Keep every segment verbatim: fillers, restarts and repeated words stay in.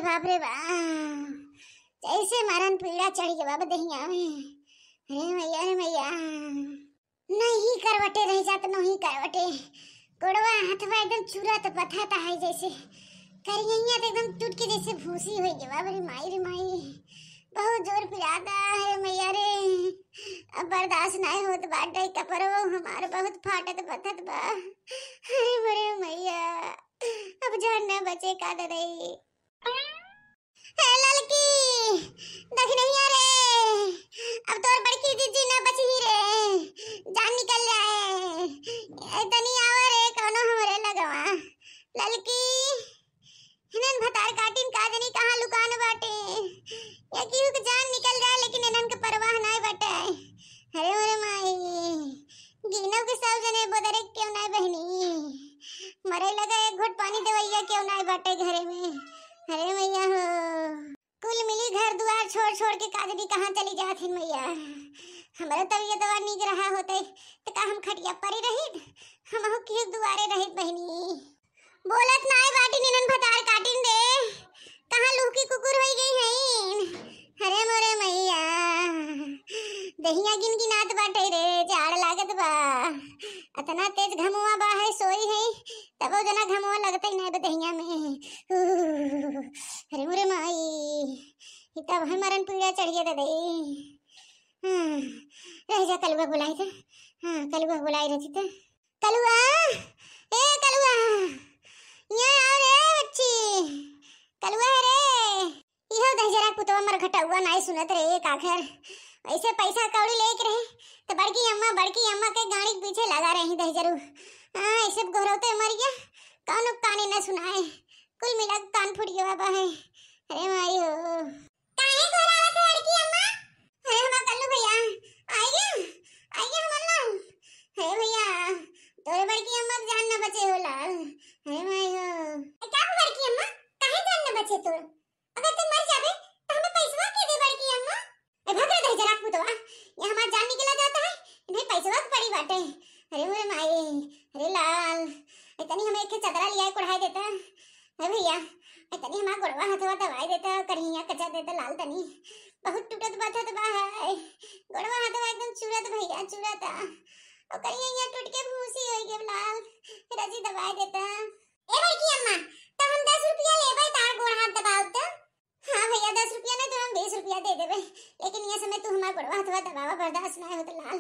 बाप रे बाप, जैसे मरन पीड़ा चढ़ गवा बा देहिया में। अरे मैया, अरे मैया, नहीं करवटे रह जात, नहीं करवटे। गोड़वा हथवा एकदम चूरत बथत है जैसे। करियैया तो एकदम टूट के जैसे भूसी होइ गवा बा रे माई, रे माई। बहुत जोर पिरात है मैया रे। अब बर्दाश्त नाहीं होत बाटे, कपड़वो हमार बहुत फाटत बथत बा। अरे मोरे मैया, अब जान न बचे का ददई। ए ललकी, दखिनहिया रे, अब तोर बड़की जीजी न बचही रे, जान निकल जाए। ए तनी आवा रे, कौनो हमरे लगवा। ललकी, इनन भतार काटिन का जनी कहाँ लुकान बाटे। या केहू के जान निकल जाए, लेकिन इनन के परवाह नाय बाटे। अरे मोरे माई, गिनव के सब जने बोदरे क्यों नाय बहिनी। मरे लगा एक घोट पानी देवैया क्यों नाय बाटे घरे में। अरे मैया हो, कुल मिली घर दुआर छोड़ छोड़ के का जनी कहाँ चली जात हिन मैया। हमरो तबियतवा नीक रहा होते त का हम खटिया परी रहित, हमहू केहू दुआरे रहित बहिनी। बोलत नाय बाटिन इनन भतार काटिन रे, कहाँ लुहकी कुकुर होई गई हईन। अरे मोरे मैया, दहिया गिन गिनात बाटे रे, जाड़ लागत बा। अतना तेज घमुआ बा है, सोई है, तबो जना घमुआ लगत ही नाय बा दहिया में। अरे मोरे माई, ई तब है मरन पीड़ा चढ़िए दे दे। हाँ, रह जा, कलुआ बुलाई थे। हाँ, कलुआ बुलाई रहती थे। कलुआ, ए कलुआ, यहाँ आओ रे बच्ची। कलुआ रे, इहो दहिजरा कुतवा मर घटउआ नाई सुनत रे, एक आखिर ऐसे पैसा कौड़ी लेके रहे, तो बड़की अम्मा, बड़की अम्मा के गाड़ी के पीछे लगा रही दहिजरू। हाँ, ऐसे गोहरौते मर गया, कौनो काने न सुनाए, कुल मिला के कान फूट गया बा है। अरे माई हो। काहे गोहरावत है बड़की अम्मा? अरे हमार कल्लू भैया, आइए, आइए हमार लाल। अरे भैया, तोरे बड़की अम्मा के जान न बचे हो लाल। अरे माई हो। ए, का हो बड़की अम्मा? काहे जान न बचे तोर? अगर तू मर जाबे, तो हमें पैसवा के दे बड़की अम्मा? ए, भग रे दहिजरा कुतवा, ये हमार जान निकला जाता है, इन्हें पैसवा के पड़ी बाटे। अरे मोरे माई, अरे लाल, ए, तनी हमें एक ठे चदरा लिया के ओढ़ाई देता। अरे भैया, ए, तनी हमार गोड़वा हथवा दबाई देता, करिया कचा देता लाल तनी। बहुत टूटत बथत बा है। गोड़वा हथवा एकदम चूरत भैया, चूरत। और करिया टूट के भूसी होई गए लाल। रजी दबाई देता। ए बड़की अम्मा, तो हम दस रुपया लेबे तार गोड़ हाथ दबाओ तो? हाँ भैया, दस रुपया ना तो हम बीस रुपया दे देबे, लेकिन ये समय तू हमार गोड़वा हथवा दबावा बर्दाश्त ना होत लाल।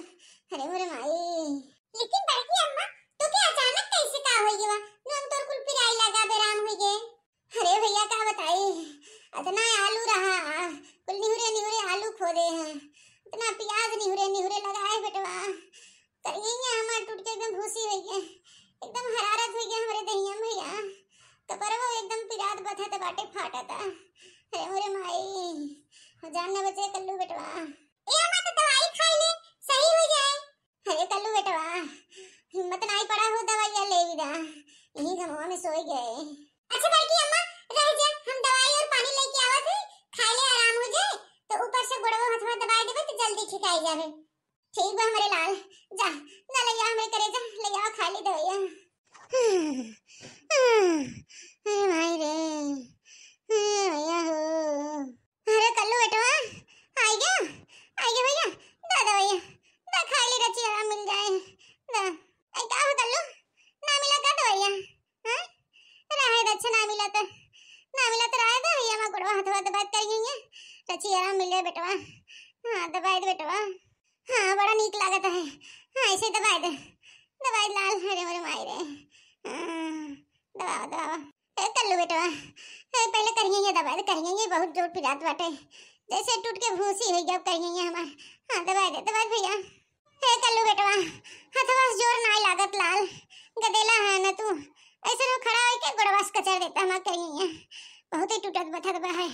अरे मोरे माई। लेकिन बड़की अम्मा, तोके अचानक कैसे का होई गवा? नोन तोर कुल पिराई लगा, बेराम होई गए। अरे भैया का बताई, इतना आलू रहा, कुल निहुरे निहुरे आलू खोदे हैं, इतना प्याज निहुरे निहुरे लगाए बेटवा, करिया हमार टूट के एकदम भूसी होई गए, एकदम हरारत होई गए हमरे दहिया में भैया, कपड़वा एकदम पिरात बथत बाटे फाटता। अरे मोरे माई, जान न बचे कल्लू बेटवा। ए अम्मा तो दवाई खाई ले, सही हो जाए। अरे कल्लू बेटवा, हिम्मत नाई पड़ा हो दवाइया लेवी दा, यही घमवा में सोई गए। अच्छा बड़की अम्मा, रह जा, हम दवाई और पानी लेके आवत है, खाई ले आराम हो जाए, तो ऊपर से गोड़वा हथवा दबाई देबे तो जल्दी ठीक आई जावे। ठीक बा हमरे लाल, जा, ना ले आ हमरे करेजा, ले आ खा ले दवाइया। अरे माई रे, अरे भैया हो। अरे कल्लू बेटवा, आई गया, आई गया भैया, दा दवाइया, दा खा ले रची आराम मिल जाए, दा। ए का हो कल्लू, ना मिला का दवाइया? हाँ? रहे दा, अच्छा ना मिला तो, ना मिला तो रहे दा, भैया हमार गोड़वा हथवा दबाई करिया, रची आराम मिल जाए बेटवा। हाँ, दबाई दे बेटवा। हाँ, बड़ा नीक लागत है। हाँ, ऐसे दबाई दे, दबाई लाल, अरे मोरे माई रे। हाँ, दबावा, दबावा। ए कल्लू बेटवा, ए पहले करिया दबाई दे, करिया बहुत जोर पिरात बाटे, जैसे टूट के भूसी हो गया करिया हमार। हाँ, दबाई दे, दबाई दे भैया। हे कल्लू बेटवा, हथवा से जोर नाई लागत लाल, गदेला है न तू, ऐसे रो खड़ा होई के गोड़वा से कचर देता हमार करिया, बहुत ही टूटत बथत बा है।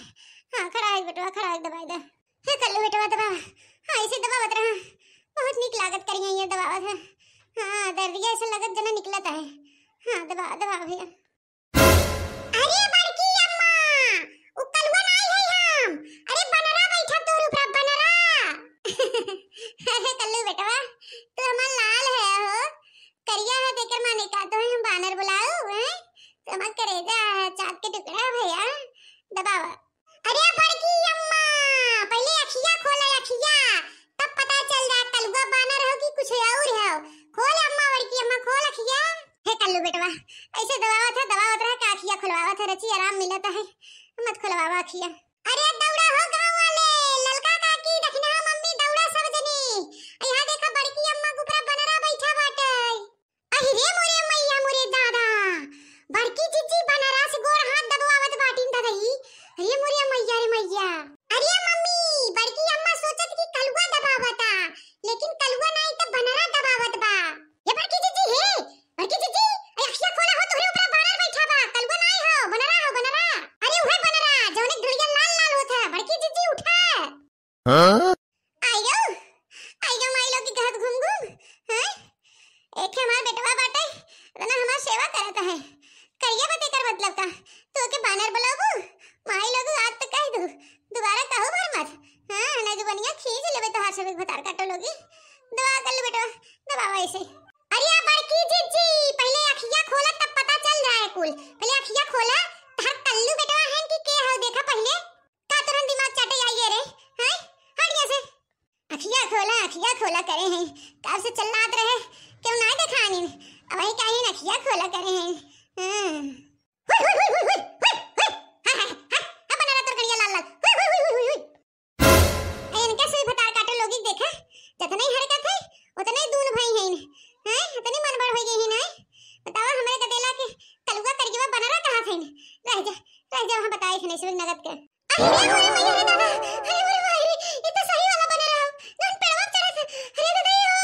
हाँ, खड़ा होई बेटवा, खड़ा होई, दबाई दे। हे कल्लू बेटवा दबावा, हाँ, ऐसे दबावत रहा, बहुत नीक लागत करिया दबावत है। हाँ, दर्दिया ऐसे लगत जना निकलत है। हाँ, दबा, दबा भैया। अरे बड़की अम्मा, उ कलुआ नाई है हम। अरे बनरा बैठा तोर ऊपर, बनरा। अरे कल्लू बेटवा, तू हमार लाल है हो। करिया है तेकर माने का तो हम बानर बुलाऊ, हैं? तू हमार करेजा है, चाँद के टुकड़ा है भैया। दबावा। अरे बड़की अम्मा, पहिले अखिया खोला अखिया, तब पता चल जाए कलुआ बानर हो कि कुछ और हो। खोल अम्मा, बड़की अम्मा खोल अखिया। हे कल्लू बेटवा, ऐसे दबावत है, दबावत रहे का अखिया खुलवावत है, रची आराम मिलत है, मत खुलवावा अखिया। अरे दौड़ा हो गाँव वाले, ललका काकी, दखिनहा मम्मी, दौड़ा सब जनी। यहाँ देखा बड़की अम्मा के ऊपर बनरा बैठा बाटे। अहि रे मोरे मैया मोरे दादा, बड़की जिज्जी बनरा से गोड़ हाथ दबवावत बाटिन ददई। अरे मोरे मैया रे मैया। अरे मम्मी, बड़की अम्मा सोचत कि कलुआ दबावता, लेकिन कलुआ नाई त बनरा दबावत बा। ये बड़की जिज्जी हे, बड़की जिज्जी, अरे अखिया खोला हो, तोहरे ऊपर बानर बैठा बा, कलुआ नाई हो, बनरा हो, बनरा। अरे उहे बनरा, जौने ढुड़िया लाल लाल होत है, बड़की जिज्जी उठा। हाँ? आइगो, आइगो माई लोग के कहत घूम घूम, हैं? एक हमार बेटवा बाटे, इतना हमार सेवा करत है। करिया बते कर मतलब का? तू ओके बानर बुलाबू? माई लोग आज तो कह दू, दोबारा कहू भर मत। हाँ, ना जुबनिया खींच लेबे तोहार सब एक भतार काटो लोगी। दबा कर ले बेटवा, दबावा ऐसे। अरे बड़की जिज्जी, पहिले अखिया खोला तब पता चल जाए कुल। पहिले अखिया खोला, तोहार कल्लू बेटवा है कि के हो देखा पहिले। का तुरंत दिमाग चाटे आई है रे? हैं? हट यहाँ से। अखिया खोला, अखिया खोला करे हैं। कब से चिल्लात रहे, क्यों ना देखानी? अब वही काहे ना अखिया खोला करे हैं। हाँ। हुई, हुई, हुई। हाँ, हाँ, हाँ, हाँ, बना रहा तोर गड़िया लाल लाल। हुई, हुई, हुई, हुई, हुई, हुई। ए, इनके सुई भतार काटे लोगी देखा, जतने ही हरकत है, उतने ही दून भाई हैं। हैं? इतनी मनबढ़ हो गई है ना? बतावा हमरे गदेला के कलुआ करियवा बनरा कहाँ थे? रह जा, रह जा, वहाँ बताए थे नहीं सुई नगद के। अरे रे मोरे मैया रे दादा, अरे मोरे माई रे, ई तो सही वाला बनरा हो। जौन पेड़वा पे चढ़त, अरे दादा यो,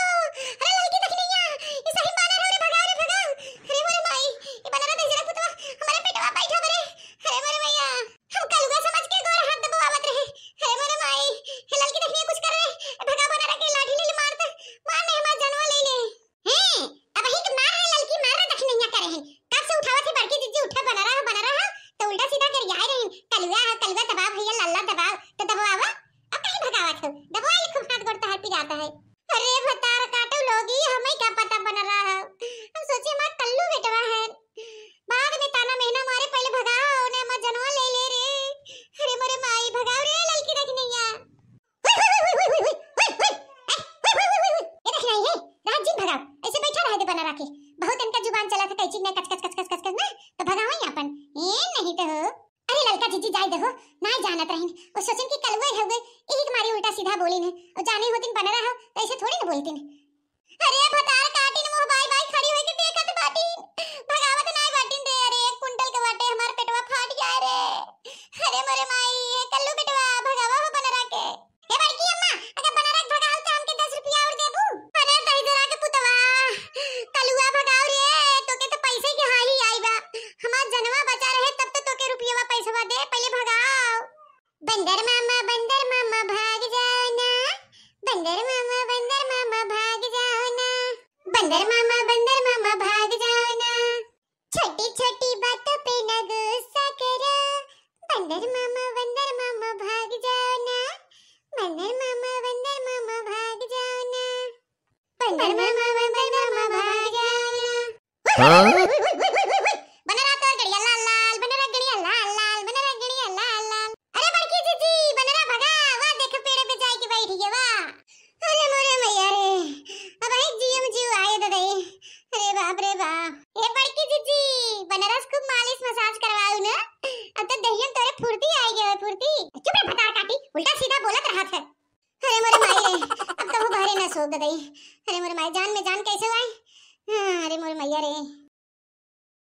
अरे ललकी दखिनैया, ई सही बनरा हो रे, भगाओ रे, भगाओ। अरे मोरे माई, ई बनरा तो जरा पुतवा, हमारे पेटवा बैठा बरे। अरे मोरे मैया, हम कलुआ समझ के गोड़ हाथ दबवावत रहे। अरे मोरे माई, हे ललकी दखिनैया कुछ कर रे, भगा बनरा के लाठी ले ले मार दे, मार नहीं हमार जानवा ले ले। हैं, अब ही के मार रे ललकी, मार रे दखिनैया करे हैं। कब से उठावत है बड़की जिज्जी, उठा बनरा हो, बनरा हो, तो उल्टा सीधा गरियाए रही। कलुआ हो, कलुआ दबाव भैया, लल्ला दबाव, तो दबवावा। अब कहीं भगावत हो, दबवा ले खूब हाथ गोड़ तहार पिराता है। अरे भतार काटो लोगी, हमें क्या पता बनरा हो। हम सोचे हमार कल्लू बेटवा है। बाद में ताना मेहना मारे, पहले भगाओ, ने हमार जनवा ले ले रे। अरे मोरे माई, भगाओ रे ललकी दखिनैया। हुई, हुई, हुई, हुई। ए, हुई, हुई, हुई, हुई। ये देख रही है, रात दिन भगाओ। ऐसे बैठा रहे दे बना रखे। बहुत इनका जुबान चला था, कैची में कच, कच, कच, कच, कच, कच ना, तो भगाओ ही अपन। ए, नहीं तो हो। अरे ललका जिज्जी जाए दहो, ना जानत रहिन। वो सोचन कि कलुआ हो गए, यही के मारी उल्टा सीधा बोलिन है। और जाने होतिन बनरा हो, तो ऐसे थोड़ी ना बोलतिन। अरे भतार काटिन मुँह बाई बाई खड़ी होके देखत बाटिन। भगावत नाय बाटिन रे। अरे एक कुंटल के बाटे हमार पेटवा फाट जाए रे। अरे मोरे माई, ए कल्लू बेटवा, भगावा हो बनरा के। ए बड़की अम्मा, अगर बनरा के भगाओ तो हमके दस रुपया और देबू? अरे दहिजरा के पुतवा, कलुआ भगाओ रे, तोके तो पैसे के हाही आई बा। हमार जनवा बचा रहे तब तो तोके रुपयवा पैसवा दे, पहले भगाओ। बंदर मामा, बंदर मामा, भाग जाओ ना। बंदर मामा, बंदर मामा, भाग जाओ ना। बंदर मामा, बंदर मामा, भाग जाओ ना। छोटी छोटी बातों पे ना गुस्सा करो। बंदर मामा, बंदर मामा, भाग जाओ ना। बंदर मामा, बंदर मामा, भाग जाओ ना। बंदर मामा, बंदर मामा, भाग जाओ ना। हाँ? बनरा तो गड़िया लाल लाल, बनरा गड़िया लाल लाल, बनरा गड़िया लाल लाल। अरे बड़की जिज्जी, बनरा भगा, वाह देख पेड़ पे जाए के बैठ गया, वाह। अरे मोरे मैया रे, अब एक जियम जीव आए दे दे। अरे बाप रे बाप। ए बड़की जिज्जी, बनरा से खूब मालिश मसाज करवाऊ ना, अब तो दहियम तोरे फुर्ती आए गए, फुर्ती। चुप रे भतार काटी, उल्टा सीधा बोलत रहत है। अरे मोरे माई रे, अब तो वो बहरे ना सोग दे दे। अरे मोरे माई, जान में जान कैसे आए? हाँ, अरे मोरे मैया रे।